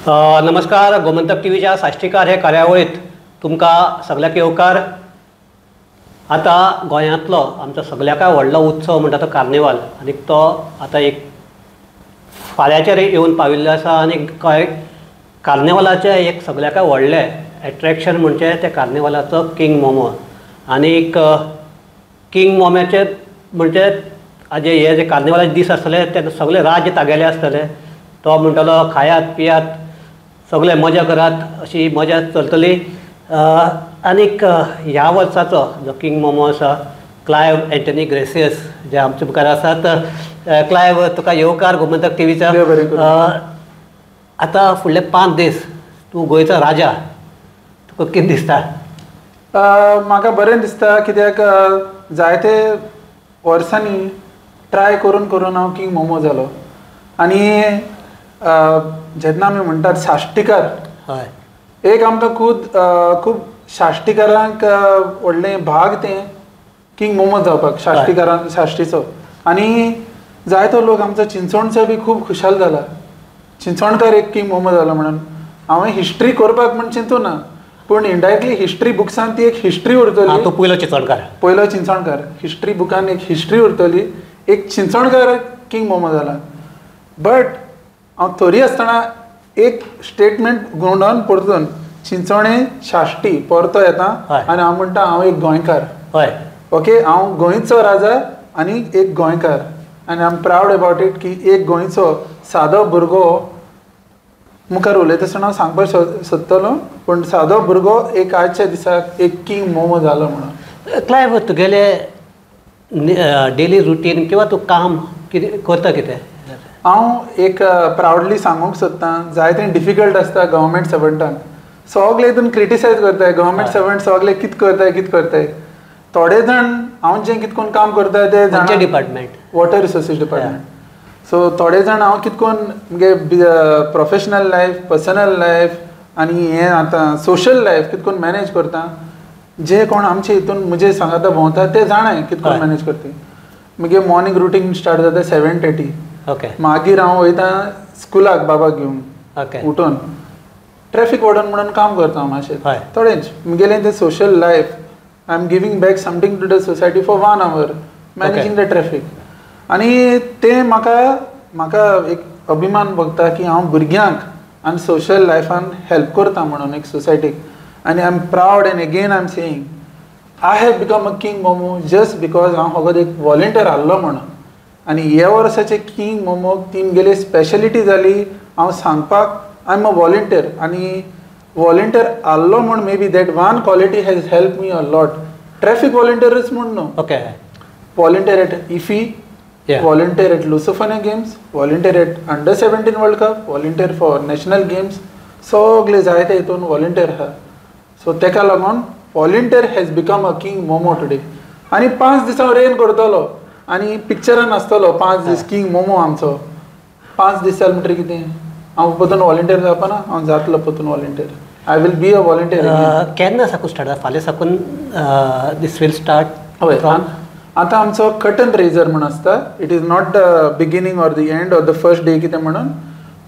नमस्कार, गोमंतक टीव्हीच्या साश्टीकार हे कार्यावळीत तुमकां सगळ्याक येवकार। आतां गोंयांतलो आमचो सगळ्याकय व्हडलो उत्सव म्हणटा तो कार्निवाल, आनी तो आतां एक फाल्यांचेर येवन पाविल्लो आसा। आनी कार्निवालाचें एक सगळ्याकय व्हडलें एट्रेक्शन म्हणजे ते कार्निवालाचो किंग मोमो। आनीक किंग मोम्याचे म्हणजे आजे हे जे कार्निवालाचे दीस आसतले ते सगळे राज्य तागेले आसतले। तो म्हणटलो खायात पियात सगळे मजा करात, अशी मजा चलतली। आनीक ह्या वर्साचो जो किंग मोमो आसा क्लायव एंटनी ग्रेसियस जे आमचे मुखार आसात। क्लायव, तुका येवकार गोमंतक टीव्हीचा। आतां फुडले 5 दीस तूं गोंयचो राजा, तुका कितें दिसता? म्हाका बरें दिसता, कित्याक जायते वर्सांनी ट्राय करून करून हांव किंग मोमो जालो। आनी जेन्ना आमी म्हणटात साश्टीकार, हय, एक आमकां खूब साश्टीकारांक व्हडलें भाग तें किंग मोमो जावपाक, साश्टीकारांक साश्टीचो। आनी जायतो लोक आमचो चिंचोणचो बी खूब खुशाल जाला, चिंचोणकार एक किंग मोमो जालो म्हणून। हांवें हिस्ट्री करपाक म्हण चिंतू ना, पूण इनडायरेक्टली हिस्ट्री बुक्सान ती एक हिस्ट्री उरतली। तो पयलो चिंचोणकार, पयलो चिंचोणकार, हिस्ट्री बुकान एक हिस्ट्री उरतली, एक चिंचोणकार किंग मोमो जाला। बट हांव थोरी आसतना एक स्टेटमेंट घुंवडावन परतून चिंचोणे साश्टी परतो येता आनी हांव म्हणटा हांव एक गोंयकार। हय, ओके, हांव गोंयचो राजा आनी एक गोंयकार, आनी I am proud about it की एक गोंयचो सादो भुरगो मुखार उलयता आसतना हांव सांगपाक सोदतलो, पूण सादो भुरगो एक आजच्या दिसाक एक किंग मोमो जालो म्हणून। क्लायव, तुगेले डेली रुटीन किंवा तूं काम कितें करता कितें? हांव एक प्रावडली सांगूंक सोदतां, जायतें डिफिकल्ट आसता गव्हर्मेंट सर्वंटांक, सगळे हितून क्रिटिसायज करताय गव्हर्मेंट सर्वंट, सगळे कितें करताय कितें करताय। थोडे जाण हांव जें कितें करून काम करता ते जाणा, department water resources department. So थोडे जाण हांव कितें करून मुगे प्रोफेशनल लायफ, पर्सनल लायफ आनी हें आतां सोशल लायफ कितें करून मॅनेज करता। जे कोण आमचे हितून म्हजे सांगाता भोंवता ते जाणाय कितें करून मॅनेज करता। मुगे मॉर्निंग रुटीन स्टार्ट जाता 7:30। ओके, मागीर हांव वयता स्कुलाक बाबाक घेवन, उठून ट्रॅफिक वॉर्डन म्हणून काम करता हांव मातशें थोडेंच। मुगेलें तें social life, I am giving back something to the society for 1 hour managing the traffic. आनी तें म्हाका म्हाका एक अभिमान भोगता की हांव भुरग्यांक आनी सोशल लायफान हेल्प करता म्हणून एक सोसायटीक। आनी I am proud, and again I am saying I have become a king Momo just because हांव फकत एक वॉलंटियर आहलो म्हणून। आनी ह्या वर्साचे किंग मोमोक ती मुगेली स्पेशलिटी जाली हांव सांगपाक I am a volunteer, आनी वॉलंटियर आहलो म्हूण maybe that one quality has help me a lot. Traffic वॉलंटियरूच म्हूण न्हू, okay, volunteer at IFFI, volunteer at Lusofonia games, volunteer at under 17 world cup, volunteer for national games, सगळे जायते हितून volunteer आहा। So तेका लागून volunteer has become a king Momo today. आनी 5 दीस हांव रेन करतलो आनी पिक्चरान आसतलो 5 दीस किंग मोमो आमचो। 5 दीस जाले म्हणटकीर कितें हांव परतून वॉलंटियर जावपा ना, हांव जातलो परतून volunteer. I will be a volunteer. केन्ना साकून स्टार्ट जाता? फाल्यां साकून दीस will start? हय, आतां आमचो कर्टन रेजर म्हूण आसता। It is not the beginning or the end or the first day कितें म्हणून,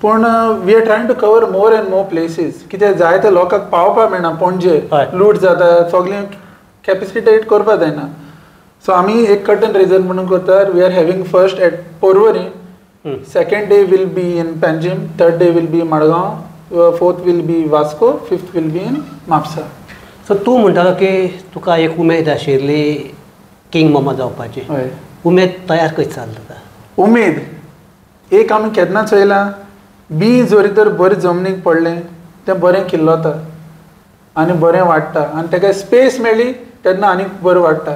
पूण we are trying to cover more and more places. कित्याक जायते लोकांक पावपाक मेळना, पणजे लूट जाता, सगळें कॅपिसिटेट करपाक जायना। सो आमी एक कर्टन रेजर म्हणून करतात। We are having first at Porvorim, second day will be in Panjim, third day will be Madgaon, fourth will be Vasco, fifth will be in Mapusa. So तूं म्हणटालो की तुका एक उमेद आशिल्ली किंग मोमो जावपाची, उमेद तयार कशी जाली तुका? उमेद एक आमी केन्ना चोयलां, बी जरी तर बरें जमनीक पडलें तें बरें किल्लता आनी बरें वाडटा, आनी तेका स्पेस मेळ्ळी तेन्ना आनीक बरें वाडटा।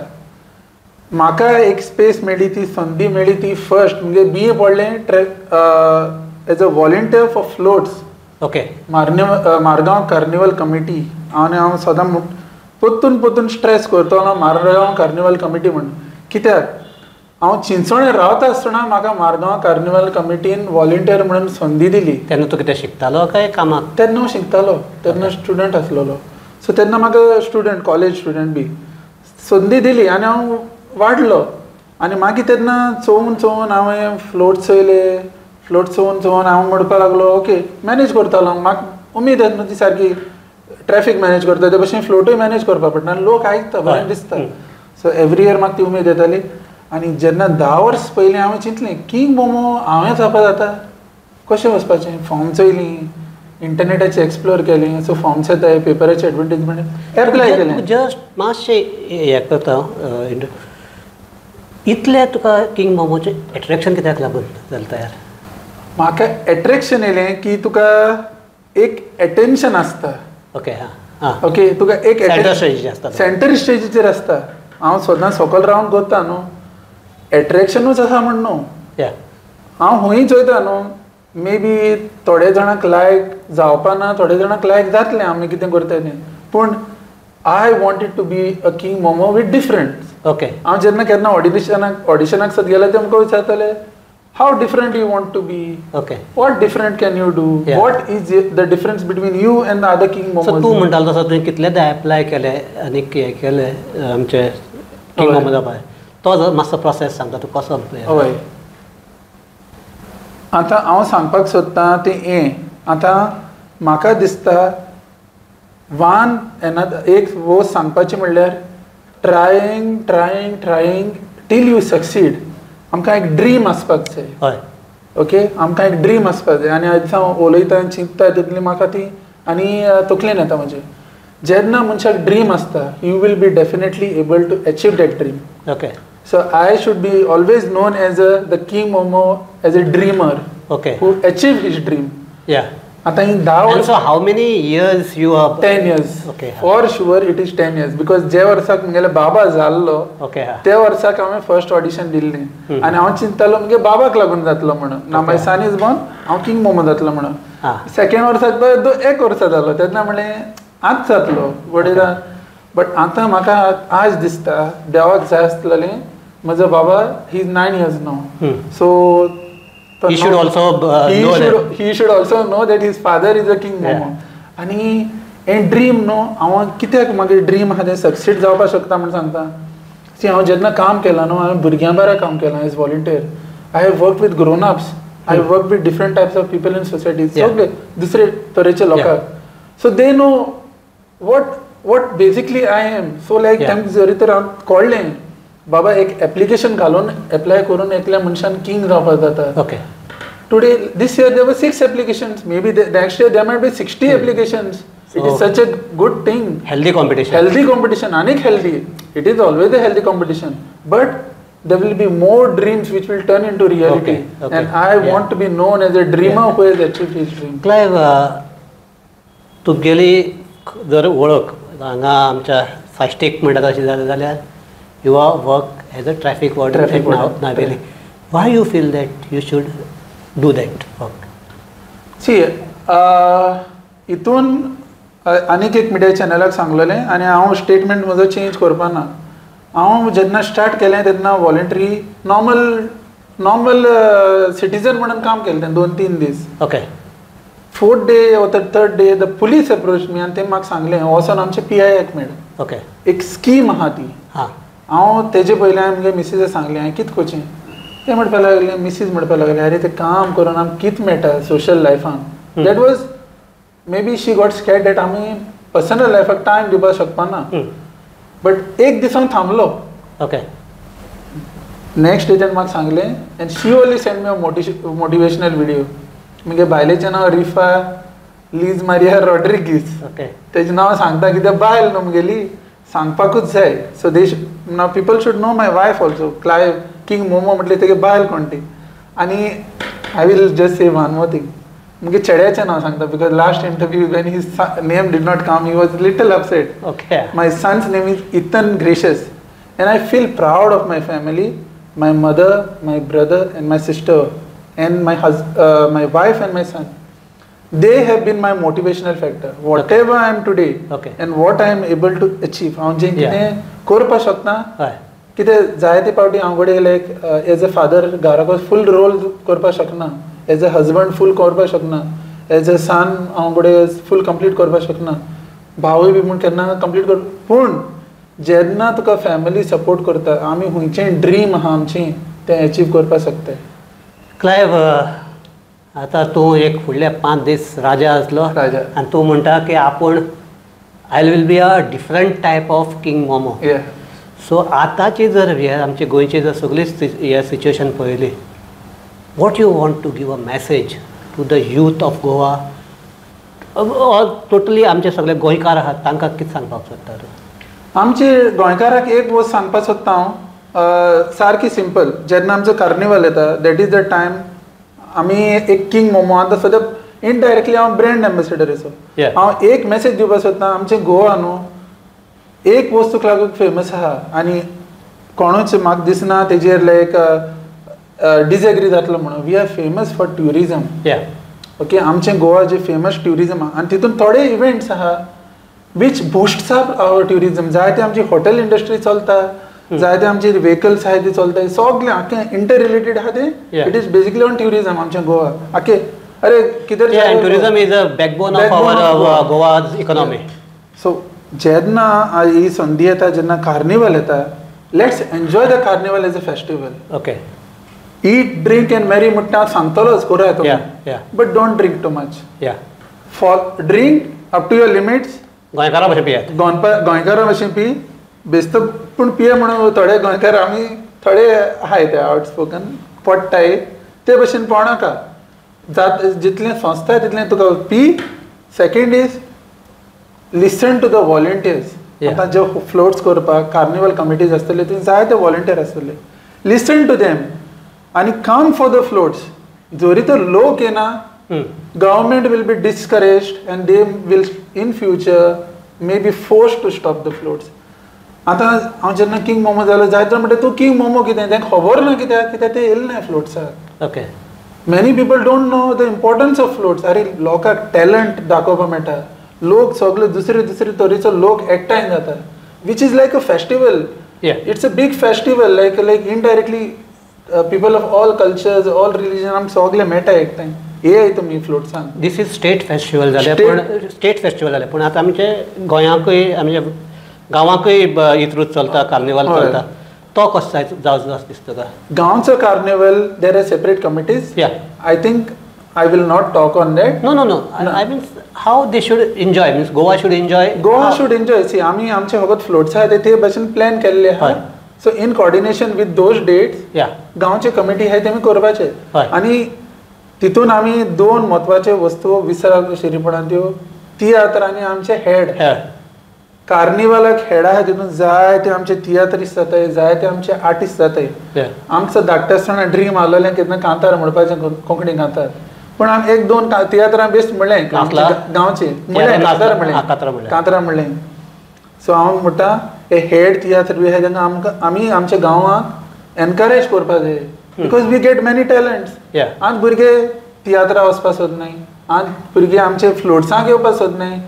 म्हाका एक स्पेस मेळ्ळी, ती संदी मेळ्ळी, ती फर्स्ट मुगे बी पडलें as a volunteer for floats. Okay, Margao carnival committee. आनी हांव सदां परतून परतून स्ट्रेस करतलो मारगांव कार्निवल कमिटी म्हूण, कित्याक हांव चिंचोणे रावता आसतना म्हाका मारगांव कार्निवल कमिटीन वॉलंटियर म्हणून संदी दिली। तेन्ना तूं कितें शिकतालो काय कामाक? तेन्ना हांव शिकतालो, तेन्ना स्टुडंट आसलेलो। सो तेन्ना म्हाका स्टुडंट, कॉलेज स्टुडंट बी संदी दिली आनी हांव वाडलो। आनी मागीर तेन्ना चोवन चोवन हांवें फ्लोट चोयले, फ्लोट चोवन चोवन हांव म्हणपाक लागलो ओके मॅनेज करतालो. म्हाका उमेद येता न्हू ती सारकी ट्रॅफिक मॅनेज करता ते भशेन फ्लोटूय मॅनेज करपाक पडटा आनी लोक आयकता बरें दिसता. सो एवरी इयर म्हाका ती उमेद येताली. आनी जेन्ना 10 वर्स पयलीं हांवें चिंतलें किंग मोमो हांवें जावपा जाता, कशें वचपाचें, फॉर्म चोयलीं, इंटरनेटाचेर एक्सप्लोर केलें, सो फॉर्म्स येताय, पेपराचे एडवर्टीजमेंट एप्लाय केलें. जस्ट मातशें हें करता, इतलें तुका किंग मोमोचें एट्रेक्शन कित्याक लागून जालें तयार? म्हाका एट्रेक्शन येयलें की तुका एक एटेन्शन आसता. ओके हां ओके तुका एक सेंटर स्टेजीचेर आसता, सेंटर स्टेजीचेर आसता. हांव सदां सकयल रावन करता न्हू, एट्रेक्शनूच आसा म्हण न्हू, हांव खंय चोयता न्हू, मे बी थोडे जाणांक लायक जावपा ना, थोडे जाणांक लायक जातलें आमी कितें करता तें, पूण I wanted to be a king Momo with different. Okay हांव जेन्ना केन्ना ऑडिशनाक सद गेल्यार ते आमकां विचारताले how different you want to be, okay what different can you do, what is the difference between you and the other king Momos. So तूं म्हणटालो तसो तुवें कितलेदा एप्लाय केलें आनी हें केलें आमचे किंग मोमो जावपा, तो मातसो प्रोसेस सांगता तूं कसो? हय आतां हांव सांगपाक सोदतां तें हें, आतां म्हाका दिसता वान एनदर एक वो सांगपाचें म्हणल्यार trying trying trying till you succeed. आमकां एक ड्रीम आसपाक जाय. हय ओके आमकां एक ड्रीम आसपाक जाय. आनी आयज हांव उलयता चिंतता तितली म्हाका ती आनी तकलेन येता म्हजे. जेन्ना मनशाक ड्रीम आसता you will be definitely able to achieve that dream. Okay so I should be always known as a the king Momo as a dreamer. Okay who achieve his dream. Yeah आतां ही 10 वर्स. So how many years you are? 10 years. Okay for sure it is 10 years because जे वर्साक म्हगेले बाबा जाल्लो okay ते वर्साक हांवें first audition दिल्लें आनी हांव चिंततालो म्हगे बाबाक लागून जातलो म्हणून, ना माय सन is born हांव किंग मोमो जातलो म्हणून. सेकेंड वर्साक तो 1 वर्सा जालो तेन्ना म्हणलें आज जातलो वडिलां, बट आतां म्हाका आज दिसता देवाक जाय आसलेलें म्हजो बाबा he is 9 years now. So he should also know that. He should also know that his father is a king Momo. आनी हें ड्रीम न्हू हांव कित्याक मागीर ड्रीम आहा तें सक्सीड जावपाक शकता म्हूण सांगता. सी हांव जेन्ना काम केलां न्हू, हांवें भुरग्यां बारा काम केलां as volunteer. I have work with grown ups, I have work with different types of people in society, सगळे दुसरे तरेचे लोकांक. So they know what basically I am. So like तांकां जरी तर हांव कळ्ळें बाबा एक एप्लिकेशन घालून एप्लाय करून एकल्या मनशान किंग जावपाक जाता. Okay today this year there were 6 applications, maybe next year there might be 60 applications. It is such a good thing. Healthy competition. Healthy competition आनीक healthy. It is always a healthy competition, but there will be more dreams which will turn into reality. And I want to be known as a dreamer who has achieved his dream. Clive, तुगेली जर वळख हांगा आमच्या साश्टीक म्हणटा तशी जालें जाल्यार you are work as a traffic warden at Navelim. Why you feel that you should do that work? See, हितून आनीक एक मिडिया चॅनलाक सांगलेलें आनी हांव स्टेटमेंट म्हजो चेंज करपा ना. हांव जेन्ना स्टार्ट केलें तेन्ना वॉलंटरी नॉर्मल सिटीजन म्हणून काम केलें तें 2-3 दीस. Okay 4th day or the 3rd day the police approach me आनी ते म्हाका सांगलें वचोन आमचे पी आयक मेळ. ओके एक स्कीम आहा ती. हां हांव तेजे पयलीं हांवें म्हगे मिसीसाक सांगलें हांवें कितें करचें, तें म्हणपाक लागलें मिसीस म्हणपाक लागलें अरे तें काम करून आमकां कितें मेळटा सोशल लायफान. That was maybe she got scared that आमी पर्सनल लायफाक टायम दिवपाक शकपा ना, बट एक दीस हांव थांबलो. ओके नेक्स्ट डे तेणें म्हाका सांगलें and she only send me a motivational video. म्हगे बायलेचें नांव रिफा लीज मारिया रॉड्रिगीस. ओके तेजें नांव सांगता कित्याक बायल न्हू म्हगेली, सांगपाकूच जाय. So they now people should know my wife also. Clive king Momo म्हटलें तेगे बायल कोण ती. आनी I will just say one more thing, म्हगे चेड्याचें नांव सांगता because last interview when his name did not come he was little upset. Okay my son's name is Ethan Gracious and I feel proud of my family, my mother, my brother and my sister and my my wife and my son. They have been my motivational factor. Whatever I am today and what I am able to achieve, हांव जें कितें करपाक शकता कितें जायते फावटी हांव कडेन लायक एज अ फादर घराक फूल रोल करपाक शकना, एज अ हजबंड फूल करपाक शकना, एज अ सन हांव कडेन फूल कंप्लीट करपाक शकना, भावूय बी म्हूण केन्ना कंप्लीट कर. पूण जेन्ना तुका फॅमिली सपोर्ट करता आमी खंयचें ड्रीम आहा आमचें तें एचीव करपाक शकता. क्लायव, आतां तूं एक फुडले 5 दीस राजा आसलो आनी तूं म्हणटा की आपूण I will be a different type of King Momo. So आतांची जर हे आमचे गोंयची जर सगळी हे सिच्युएशन पळयली, what you want to give a message to the youth of Goa, totally आमचे सगळे गोंयकार आहात तांकां कितें सांगपाक सोदता तूं? आमचे गोंयकाराक एक वस्त सांगपाक सोदता हांव, सारकी सिंपल. जेन्ना आमचो कार्निवल येता that is the time आमी एक किंग मोमो आतां सद्या इनडायरेक्टली हांव ब्रँड एम्बेसिडर असो, हांव एक मॅसेज दिवपाक सोदता. आमचें गोवा न्हू एक वस्तूक लागून फेमस आहा आनी कोणूच म्हाका दिसना तेजेर लायक डिसएग्री जातलो म्हणून. We are famous for tourism. Okay, आमचें गोवा जे फेमस ट्युरिजम आहा आनी तितून थोडे इव्हेंट्स आहा which boosts up our tourism. जायते आमची हॉटेल इंडस्ट्री चलता, जायते आमचे व्हेकल्स आहाय ते चलता, सगळें आख्खें इंटर रिलेटेड आहा तें. It is basically on tourism आमचें गोवा आख्खें. अरे कितें, tourism is a backbone of our Goa's economy. So जेन्ना ही संदी येता, जेन्ना कार्निवल येता, let's enjoy the carnival as a festival. Okay, eat drink and merry म्हणटा हांव सांगतलोच करूया तुमी, but don't drink too much. For drink up to your limits. गोंयकारा भशेन पियात, गोंयकारा भशेन पी बेस्त, पूण पिये म्हणून थोडे गोंयकार आमी थोडे आहाय ते आवटस्पोकन पडटाय, ते भशेन पळोवनाका. जात जितलें संस्था तितलें तुका P. Second is listen to the volunteers. आतां जे फ्लोट्स करपाक कार्निवल कमिटीज आसतले थंय जायते वॉलंटियर आसतले, लिसन टू देम आनी कम फॉर the floats. जरी तर लोक येना, government will be discouraged and they will in future may be forced to stop the floats. आतां हांव जेन्ना किंग मोमो जालो, जायते जाण म्हणटा तूं किंग मोमो कितें, तांकां खबर ना कित्याक, कित्याक ते येयले ना फ्लोट्साक. Okay, many people don't know the importance of floats. अरे लोकांक टॅलंट दाखोवपाक मेळटा, लोक सगळे दुसरे दुसरे तरेचो लोक एकठांय जाता, which is like a festival. It's a big festival, like like indirectly people of all cultures, all religion आम सगळे मेळटा एकठांय. हे तुमी फ्लोट्सान. This is state festival जालें, पूण स्टेट फेस्टिवल जालें, पूण आतां आमचे गोंयांकूय आमच्या गांवांकूय इत्रूज चलता, कार्निवल चलता, तो कसो जावचो असो दिसता तुका? गांवचो carnival there are separate committees. I think I will not talk on that. No no no, I mean how they should enjoy, means Goa should enjoy. Goa should enjoy. See, आमी आमचे फकत फ्लोट्स आहा ते भशेन plan केल्ले आहा. So in coordination with those dates गांवचे committee आहाय तेमी करपाचे. आनी तितून आमी दोन म्हत्वाचे वस्तू विसराक शिरीपणान, त्यो तियात्र आनी आमचे हेड. कार्निवालाक हेड आहा तितून जायते आमचे तियात्रिस्ट जाताय, जायते आमचे आर्टिस्ट जाताय. आमचो धाकटे आसतना ड्रीम आसलेलें केन्ना कांतार म्हणपाचें, कोंकणी कांतार, पूण आमी एक दोन तियात्रां बेस्ट म्हणलें गांवचे, म्हणलें कांतार म्हणलें, कांतारां म्हणलें. सो हांव म्हणटा हे हेड तियात्र बी आहाय तेन्ना आमकां आमी आमच्या गांवाक एनकरेज करपाक जाय, because we get many talents. आज भुरगे तियात्रा वचपाक सोदनाय, आज भुरगे आमचे फ्लोट्सांक येवपाक सोदनाय.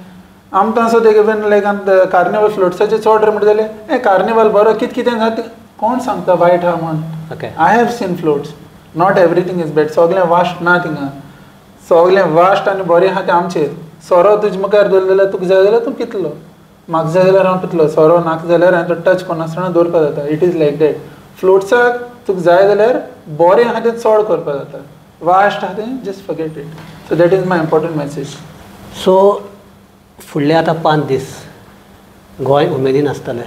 आमकां असो इवन लायक कार्निवल फ्लोट्साचे चड म्हणटा जाल्यार हे कार्निवल बरो कितें कितें जाता, कोण सांगता वायट आहा म्हण. I have seen floats, not everything is bad. सगळें वास्ट ना थिंगा, सगळें वास्ट आनी बरें आहा तें आमचेर. सोरो तुजे मुखार दवरलो जाल्यार तुका जाय जाल्यार तूं पितलो, म्हाका जाय जाल्यार हांव पितलो. सोरो नाका जाल्यार हांवें तो टच करनासतना दवरपाक जाता. It is like that. फ्लोट्साक तुका जाय जाल्यार बरें आहा तें चड करपाक जाता, वास्ट आहा तें just forget it. So that is my important message. So फुडले आतां 5 दीस गोंय उमेदीन आसतलें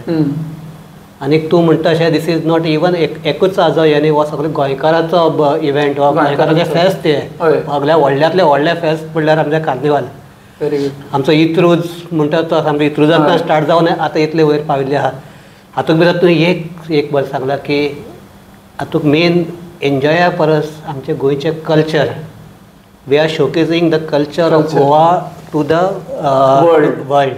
आनी तूं म्हणटा अशें this is not even एकूच आजो हें न्ही, हो सगळो गोंयकाराचो इव्हेंट, हो गोंयकाराचें फेस्त हें. सगळ्या व्हडल्यांतलें व्हडलें फेस्त म्हणल्यार आमचें कार्निवाल. आमचो इत्रूज म्हणटा तो आमच्या इत्रुजांतल्यान स्टार्ट जावन आतां इतले वयर पाविल्ले आहा. हातूंत भितर तूं एक एक बरें सांगलां की हातूंत मेन एन्जॉया परस आमचें गोंयचें culture, we are showcasing the culture of Goa to the world.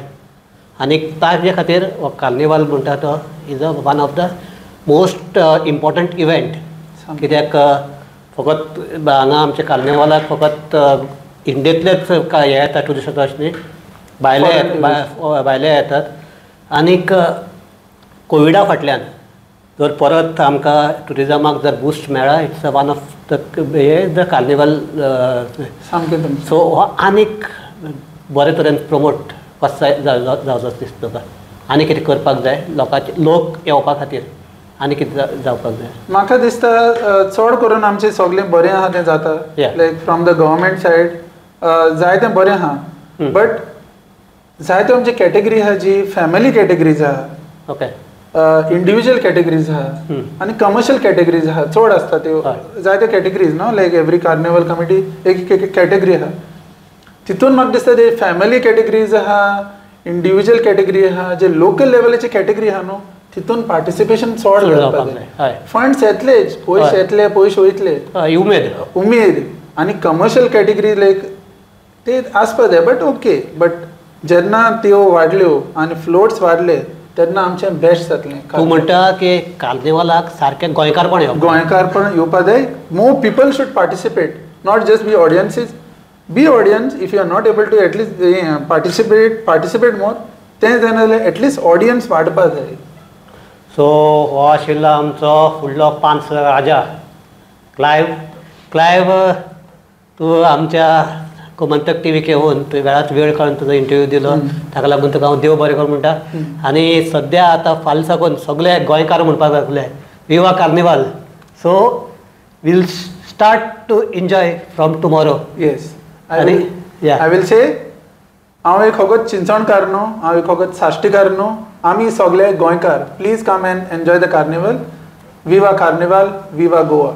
आनी ताजे खातीर हो कार्निवाल म्हणटा तो is a one of the most important event. कित्याक फकत हांगा आमच्या कार्निवालाक फकत इंडियेंतलेच काय हे येता ट्युरिस्ट अशें न्ही, भायले येतात. आनीक कोविडा फाटल्यान जर परत आमकां ट्युरिजमाक जर बूस्ट मेळ्ळा, it's one of the हे the carnival. सामकें. सो हो आनीक बरे तरेन प्रमोट कसो जावचो दिसता तुका, आनी कितें करपाक जाय लोकांचे, लोक येवपा खातीर आनी कितें जावपाक जाय? म्हाका दिसता चड करून आमचें सगळें बरें आहा तें जाता, like from the government side जायतें बरें आहा, बट जायते आमची कॅटेगरी आहा जी फॅमिली कॅटेगरीज आहा, ओके, इंडिविज्युअल कॅटेगरीज आहा आनी कमर्शियल कॅटेगरीज आहा, चड आसता त्यो जायत्यो कॅटेगरीज न्हू, लायक एवरी कार्निवल कमिटी एक कॅटेगरी आहा. तितून म्हाका दिसता ते फॅमिली कॅटेगरीज आहा, इंडिविज्युअल कॅटेगरी आहा, जे लोकल लेवलाची कॅटेगरी आहा न्हू, तितून पार्टिसिपेशन चड जावपाक जाय. फंड्स येतलेच, पयशे येतले, पयशे वयतले, उमेद उमेद आनी कमर्शियल कॅटेगरी लायक ते आसपा जाय. बट ओके, बट जेन्ना त्यो वाडल्यो आनी फ्लोट्स वाडले तेन्ना आमचें बेस्ट जातलें. तूं म्हणटा की कार्निवालाक सारकें गोंयकारपण येवप, गोंयकारपण येवपा जाय. More people should participate, not just be audiences. Be audience if you are not able to at least participate, participate more. तें जायना जाल्यार एटलिस्ट ऑडियन्स वाडपा जाय. सो हो आशिल्लो आमचो फुडलो पांच राजा क्लायव. क्लायव, तूं आमच्या गोमंतक टी व्हीक येवन तुवें वेळात वेळ काडून तुजो इंटरव्यू दिलो, ताका लागून तुका हांव देव बरें करूं म्हणटा. आनी सद्या आतां फाल्यां साकून सगळे गोंयकार म्हणपाक लागले viva Carnival. So we'll start to enjoy from tomorrow. Yes, I will say हांव एक फकत चिंचणकार न्हू, हांव एक फकत साश्टीकार न्हू, आमी सगळे गोंयकार. Please come and enjoy the carnival. Viva Carnival, viva Goa.